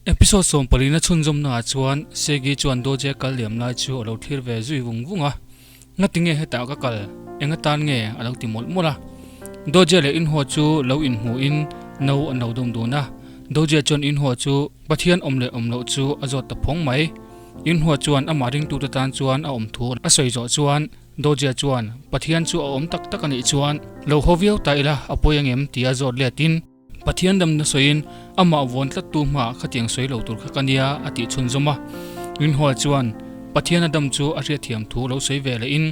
Episode sawmpalina chhunzawmna ah chuan Segi chuan Doje kal liam lai chu a lo thlir ve zui vung vung a, Ngatinge hetah ka kal, eng atan nge a lo ti mawlh mawlh a. Doje leh Inho chu lo inhmu in no an lo dawm dun a, Doje chuan Inho chu Pathian awm leh awm loh chu a zawt ta phawng mai. Inho chuan amah ringtute tan chuan a awm thu a sawi zawh chuan Doje chuan Pathian chu a awm tak tak a nih chuan lo haw viau ta ila a pawi angem tia zawt let in, Pathian damna sawiin amah vawn tlattu hmaah khatiang sawi lo tur kha ka nia a tih chhunzawm a. Yunhua chuan Pathiana dam chu a hriatthiam thu lo sawi ve lehin,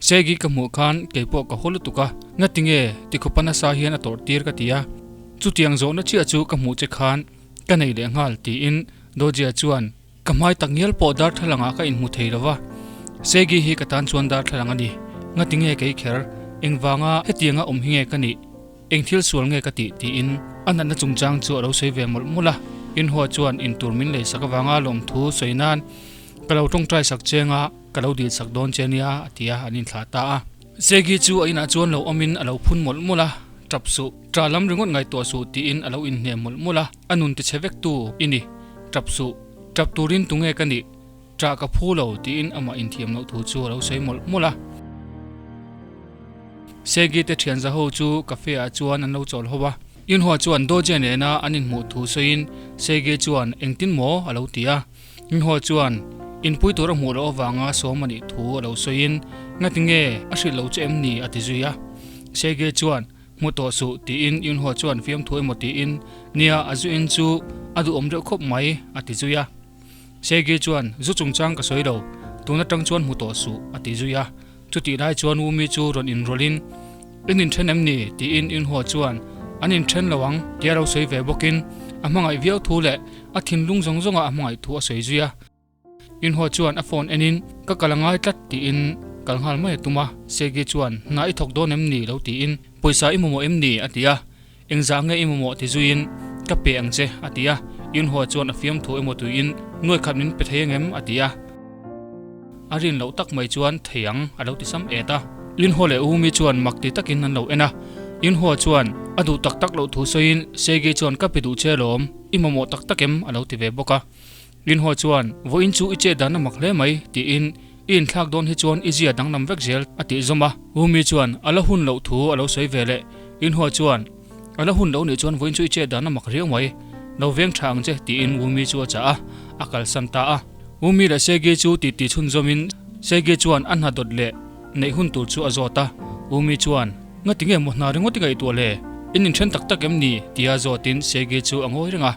Segi ka hmuh khan keipawh ka haw lutuk a, ngatinge tikhawpa nasa hian a tawrh tir ka ti a, chutiang zawhna chiah chu ka hmuh che khan ka nei leh nghal tiin Dojia chuan Ka hmai tak ngial pawh darthlalangah ka inhmu thei lo va, Segi hi ka tan chuan darthlalang a ni. Ngatinge kei kher? Engvanga hetianga awm hi nge ka nih? Eng thil sual nge ka tih? tiin a natna chungchang chu a lo sawi ve mawlh mawlh a. Inhua chuan intur min lei sak avanga lawmthu sawi nan ka lo tawngtai sak cheng a, ka lo dil sak dawn che nia a ti a, an inthlah ta a. Segi chu a inah chuan lo awmin a lo phun mawlh mawlh a, Tap suh, tah lam ringawt ngaihtuah suh tiin a lo inhnem mawlh mawlh a, a nun tichhe vektu i ni. Tap suh, tap turin tunge ka nih? Tah ka phu lo tiin amah inthiam loh thu chu a lo sawi mawlh mawlh a. Segi te thian za ho chu cafe ah chuan an lo chawl ho a. Yunhua chuan Doje nena an inhmuh thu sawiin Segi chuan engtin maw a lo ti a. Yunhua chuan inpui tur a hmuh loh avanga sawm a nih thu a lo sawiin ngatinge a hrilh lo che em ni a ti zui a. Segi chuan Hmu tawh suh tiin Yunhua chuan fiamthu emaw tiin nia a zu in chu a duhawm deuh khawp mai a ti zui a. Segi chuan zu chungchang ka sawi lo, tun atang chuan hmu tawh suh a ti zui a. Chutih lai chuan Wumi chu rawn inrawlhin In inthen em ni? tiin Yunhua chuan an inthen lo ang tia lo sawi ve bawkin a hmangaih viau thu leh a thinlung zawng zawnga a hmangaih thu a sawi zui a. Inhaw chuan a phone enin ka kal a ngai tlat tiin kal nghal mai a tum a, Segi chuan hna i thawk dawn em ni lo tiin pawisa i mamawh em ni a ti a, engzah nge i mamawh ti zuiin ka pe ang che a ti a, Inhaw chuan a fiamthu emaw tuiin nuai khat min pe thei angem a ti a, a rin loh tak mai chuan thei ang a lo ti sam et a. Inhaw leh Umi chuan mak ti takin an lo en a, Inhaw chuan a duh tak tak loh thu sawiin Segi chuan ka pe duh che alawm, i mamawh tak tak em a lo ti ve bawk a. Linhaw chuan, Vawiin chu i chet dan a mak hle mai, tiin i inthlak dawn hi chuan i zia danglam vek zel, a tih zawm a. Umi chuan a la hun loh thu a lo sawi ve leh. Linhaw chuan, A la hun loh nih chuan vawiin chu i chet dan a mak riau mai, lo veng tha ang che, tiin Umi chu a chah a, a kalsan ta a. Umi leh Segi chu titi chhunzawmin Segi chuan a hna dawt leh neih hun tur chu a zawt a. Umi chuan, Ngati nge maw hna ringawt i ngaihtuah le? In inthen tak tak em ni? tia zawtin Segi chu a ngawi reng a.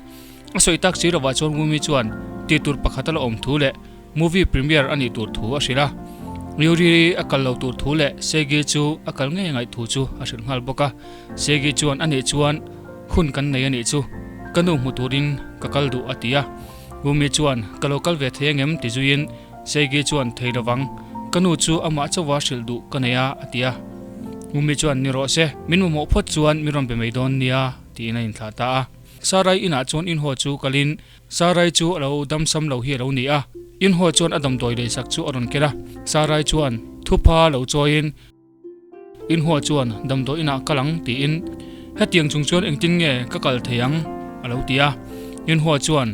A sawi tak si lovah chuan Wumi chuan tih tur pakhat a la awm thu leh movie premiere a nih tur thu a hrilh a. Yuri a kal lo tur thu leh Segi chu a kal ngei ngaih thu chu a hrilh nghal bawk a. Segi chuan a nih chuan hun kan nei a nih chu, ka nu hmu turin ka kal duh a ti a. Wumi chuan ka lo kal ve thei angem ti zuiin Segi chuan thei lovang, ka nu chu amah chauha hrilh duh ka nei a a ti a. Wumi chuan ni rawh se, min mamawh phawt chuan min rawn be mai dawn nia tiin a inthlah ta a. Sarai inah chuan Inhaw chu kalin Sarai chu a lo damsam lo hi a lo ni a. Inhaw chuan a damdawi leisak chu a rawn ken a. Sarai chuan thupha lo chawiin Inhaw chuan damdawi inah kal ang tiin hetiang chung chuan engtin nge ka kal thei ang a lo ti a. Inhaw chuan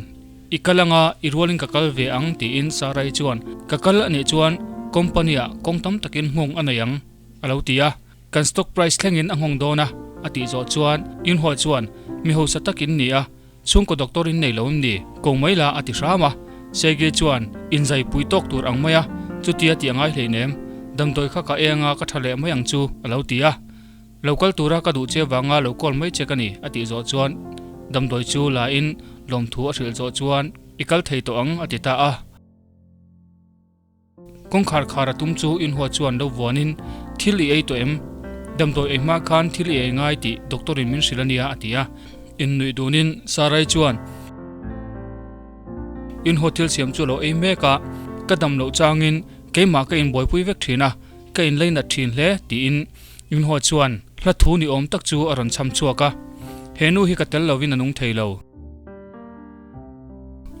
i kal anga i rualin ka kal ve ang tiin Sarai chuan ka kal anih chuan company ah kawng tam takin nghawng a nei ang a lo ti a. Kan stock price thlengin a nghawng dawn a, a tih zawh chuan Yunhua chuan, Mi hausa tak in ni a, chhungkaw doctor in nei lo em ni? Ko mai la a ti hram a. Sergei chuan, Inzai pui tawk tur ang mai a, chutia tih a ngai hleinem, damdawi kha ka eng a ka tha leh mai ang chu, a lo ti a. Lo kal tura ka duh che vanga lo call mai che ka ni, a tih zawh chuan damdawi chu la in lawmthu a hrilh zawh chuan, I kal thei tawh ang, a ti ta a. Kawngkhar khar a tum chu Inhua chuan lo vuanin, Thil i ei tawh em? Damdawi ei hma khan thil i ei ngai tih doctor in min hrilh a nia a ti a. Innuih dunin Sarai chuan Inhua thil siam chu a lo ei mek a, Ka dam loh changin keimah ka inbuaipui vek thin a, ka inlei nat thin hle tiin Inhua chuan hla thu ni awm tak chu a rawn chham chhuak a, He nu hi ka tel lovin a nung thei lo.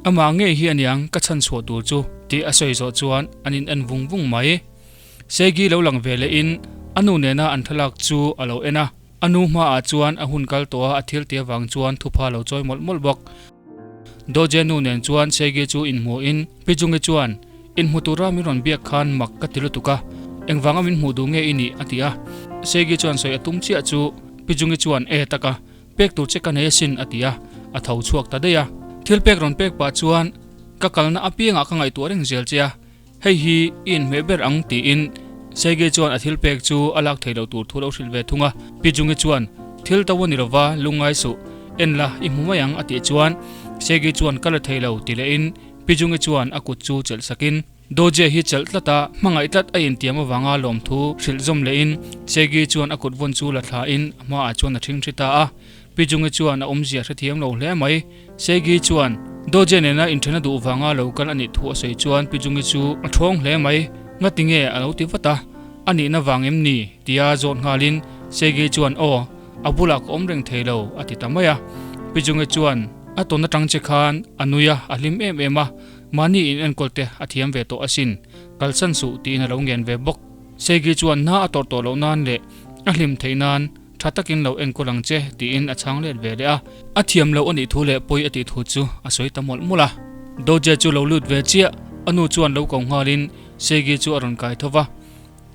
Amah ngei hi aniang ka chhan chhuah tur chu tih a sawi zawh chuan an in en vung vung mai. Segi lo lang ve leh in a nu nena an thlalak chu a lo en a, a nu hmaah chuan a hun kal tawh a a thil tih avang chuan thupha lo chawi mawlh mawlh bawk. Doje nu nen chuan Segi chu inhmuhin Pi Jungi chuan, Inhmu tura min rawn biak khan mak ka ti lutuk a, engvanga min hmuh duh nge i nih? a ti a. Segi chuan sawi a tum chiah chu Pi Jungi chuan, E taka, pek tur che ka nei asin a ti a, a tho chhuak ta daih a. Thil pek rawn pek pah chuan ka kalna apiangah ka ngaihtuah reng zel che a, Hei hi i inhmeh ber ang tiin Sergei chuan a thil pek chu a lak thei lo tur thu lo hrilh ve thung a. Pi Jungi chuan, Thil to a ni lova, lungngai suh, en la, i hmu mai ang a tih chuan Sergei chuan ka la thei lo ti lehin Pi Jungi chuan a kut chu chelh sakin Doje hi chelh tlat a, hmangaih tlat a intiam avanga lawmthu hrilh zawm lehin Sergei chuan a kut vawn chu la thlain a hmaah chuan a ṭhingṭhi ta a. Pi Jungi chuan a awmzia hrethiam lo hle mai. Segi chuan Doje nena inṭhen a duh vanga lo kal a nih thu a sawi chuan Pi Jungi chu a ṭhawng hle mai. Ngati nge a lo ti vat a, a nihna vang em ni? tia zawt nghalin Segi chuan aw, a bulah ka awm reng thei lo a ti ta mai a. Pi Jungi chuan a tawn aṭang che khan a nui a, a hlim em em a, mahni in enkawl te a thiam ve tawh asin, kalsan suh tiin a lo ngen ve bawk. Segi chuan hna a tawrh tawh loh nan leh a hlim theih nan Tha takin lo enkawl ang che, tiin a chhang let ve leh a. A thiam loh a nih thu leh pawi a tih thu chu a sawi ta mawlh mawlh a. Doje chu lo lut ve chiah, a nu chuan lo ko nghalin Segi chu a rawn kai tho va.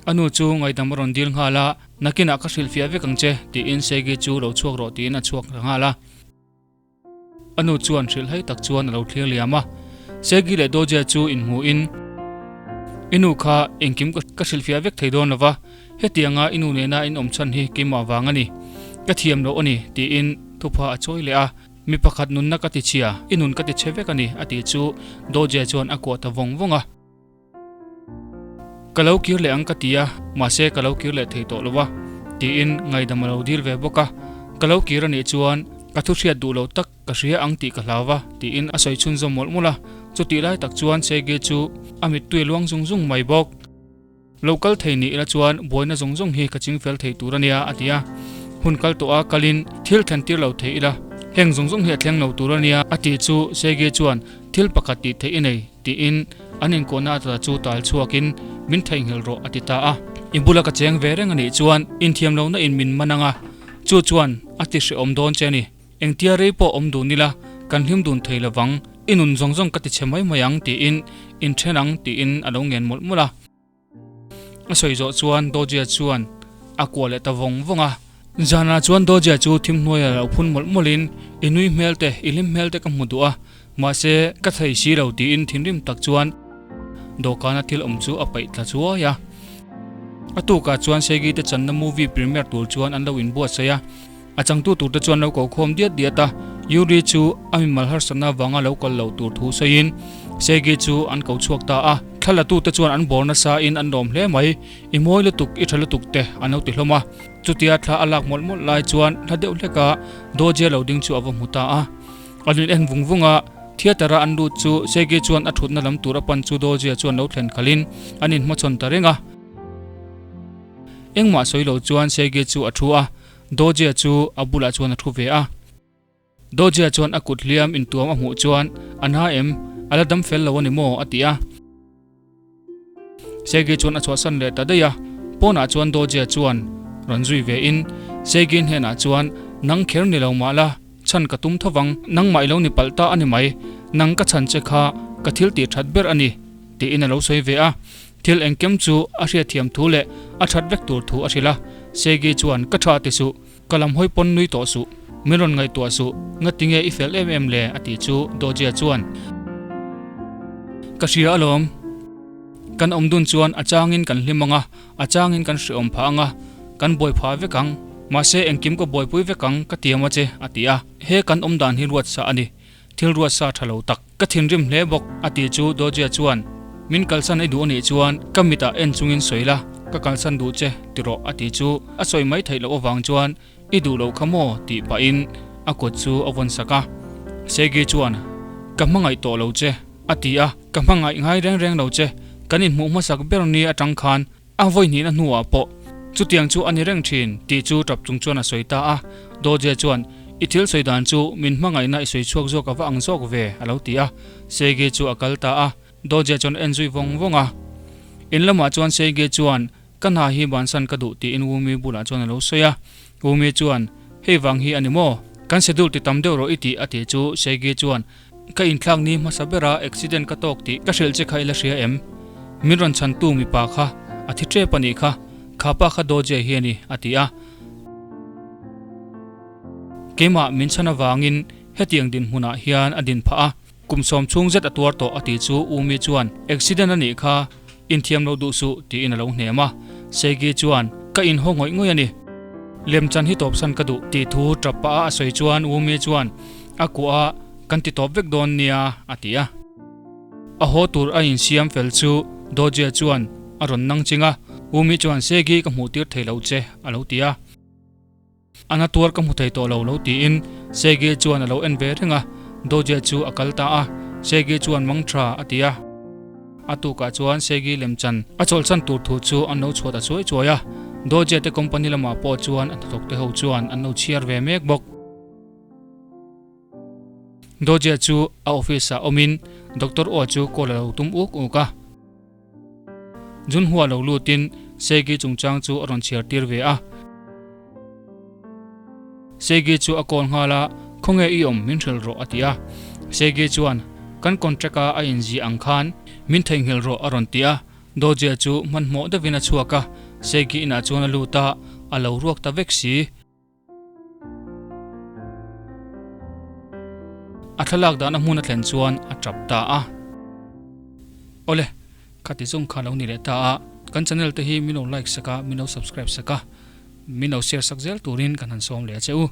A nu chu ngaihdam a rawn dil nghal a, Nakinah ka hrilhfiah vek ang che, tiin Segi chu lo chhuak rawh tiin a chhuak ta nghal a. A nu chuan hrilhhai tak chuan a lo thlir liam a, Segi leh Doje chu inhmuhin, I nu kha engkim ka hrilhfiah vek thei dawn lova, hetianga i nu nena in awm chhan hi keimah vang a ni, ka thiam loh a ni, tiin thupha a chawi leh a, Mi pakhat nunna ka ti chhia, i nun ka ti chhe vek a ni, a tih chu Doje chuan a kuah ta vawng vawng a. Ka lo kir leh ang ka ti a, mahse ka lo kir leh thei tawh lo a, tiin ngaihdam a lo dil ve bawk a. Ka lo kir a nih chuan ka thu hriat duh lo tak ka hria ang tih ka hlau va, tiin a sawi chhunzawm mawlh mawlh a. Chutih lai tak chuan Sergei chu a mittui a luang zung zung mai bawk. Lo kal thei ni ila chuan buaina zawng zawng hi ka ching fel thei tur a nia, a ti a. Hun kal tawh a kalin thil thlen tir lo thei ila, heng zawng zawng hi a thleng lo tur a nia, a tih chu Sergei chuan thil pakhat tih theih i nei. Tiin an inkuahna ata chu tal chhuakin min theihnghilh rawh a ti ta a. I bula ka cheng ve reng a nih chuan inthiam lohna in min man ang a, chu chuan a ti hrehawm dawn che a ni. Engtia rei pawh awm dun ila kan hlim dun thei lovang, i nun zawng zawng ka ti chhe mai mai ang tiin inthen ang tiin a lo ngen mawlh mawlh a. A sawi zawh chuan Dojia chuan a kuah leh ta vawng vawng a. Zanah chuan Dojia chu thim hnuaiah lo phun mawlh mawlhin, I nui hmel te, i hlim hmel te ka hmu duh a, mahse ka thei si lo tiin thinrim tak chuan dawhkana thil awm chu a paih tla chuai a. A tukah chuan Segi te channa movie premiere tur chuan an lo inbuatsaih a. A changtu turte chuan lo ko khawm diat diat a, Yuri chu a mimal harsatna avanga lo kal lo tur thu sawiin Sergei chu an ko chhuak ta a. Thla latute chuan an bawr nasa in an lawm hle mai, I mawi lutuk, i tha lutuk te an lo ti hlawm a. Chutia thla a lak mawlh mawlh lai chuan hla deuh hleka Doje lo ding chu a va hmu ta a. An in en vung vung a, theatre a an lut chu Sergei chuan a thutna lam tur a pan chu Doje chuan lo thlen khalhin an inhmachhawn ta reng a. Engmah sawi lo chuan Sergei chu a thu a, Dojia chu a bulah chuan a thu ve a. Dojia chuan a kut hliam intuam a hmuh chuan, A na em? A la dam fel lo a ni maw? a ti a. Sergei chuan a chhuahsan leh ta daih a. Pawnah chuan Dojia chuan rawn zui ve in, Sergei hnenah chuan, Nang kher ni lo mah la, chhan ka tum tho vang, nangmah i lo ni palh ta a ni mai, nang ka chhan che kha ka thil tih that ber a ni, tiin a lo sawi ve a. Thil engkem chu a hriatthiam thu leh a that vek tur thu a hrilh a, Segi chuan ka tha ti suh, ka lam hawi pawn nui tawh suh, min rawn ngaihtuah suh, ngatinge i fel em em le a tih chu Dojia chuan ka hria alawm, kan awm dun chuan a changin kan hlim ang a, a changin kan hreawm phah ang a, kan buai phah vek ang, mahse engkim ka buaipui vek ang ka tiam a che a ti a, he kan awm dan hi ruatsa a ni. Thil ruatsa tha lo tak. Ka thinrim hle bawk, a ti chu Dojia chuan, Min kalsan i duh a nih chuan ka mitah en chungin sawi la, ka kalsan duh che ti rawh, a ti chu a sawi mai theih loh avang chuan I duh loh kha maw? tih pahin a kut chu a vawn sak a. Segi chuan, Ka hmangaih tawh lo che, a ti a, Ka hmangaih ngai reng reng lo che, kan inhmuh hmasak ber ni atang khan A vawi hnihna hnuah pawh chutiang chu a ni reng thin tih chu tap chung chuan a sawi ta a. Doje chuan, I thil sawi dan chu min hmangaihna i sawi chhuak zawk a va ang zawk ve, a lo ti a. Sege chu a kal ta a, Doje chuan a en zui vawng vawng a. In lamah chuan Sege chuan, Ka hna hi bansan ka duh tiin Wumi bulah chuan a lo sawi a. Wumi chuan, Hei vang hi a ni maw? Kan schedule ti tam deuh rawh i tih a tih chu Sege chuan, Ka inthlak ni hmasa bera accident ka tawk tih ka hrilh che kha i la hria em? Min rawn chhantu mipa kha a thi tep a nih kha, kha pa kha Doje hi a ni, a ti a. Keimah min chhan avangin hetiang dinhmunah hian a din phah a, kum sawm chhung zet a tuar tawh a ti chu Umi chuan accident a nih kha inthiam lo duh suh tiin a lo hnem a. Seigi chuan ka inhaw ngawih ngawih a ni. Lemchan hi tawpsan ka duh tih thu tap pah a a sawi chuan Umi chuan a kuah a kan ti tawp vek dawn nia a ti a. A haw tur a insiam fel chu Dodge chuan a rawn nang ching a, Umi chuan Seigi ka hmuh tir thei lo che a lo ti a. A na tuar ka hmu thei tawh lo lo tiin Sege chuan a lo en ve reng a, Doje chu a kal ta a, Sege chuan mang tha a ti a. A tukah chuan Sege lemchan a chawlhsan tur thu chu an lo chhuat a chuai chuai a, Doje te company lamah pawh chuan a hnathawk te ho chuan an lo chhiar ve mek bawk. Doje chu a office ah awmin Doctor aw chu call a lo tum uk uk a. Junhua lo lutin Seigi chungchang chu a rawn chhiar tir ve a. Seigi chu a call nghal a, Khawnge i awm min hrilh rawh a ti a. Seigi chuan, Kan contract a a inzih ang khan min theihnghilh rawh a rawn ti a. Dojia chu hmanhmawh deuhin a chhuak a, Seigi inah chuan a lut a, a lo ruak ta vek si. A thlalak dahna hmun a thlen chuan a tap ta a. Awle, khati zawng kha lo ni leh ta a, kan channel te hi min lo like sak a, min lo subscribe sak a, min lo share sak zel turin kan han sawm leh a che u.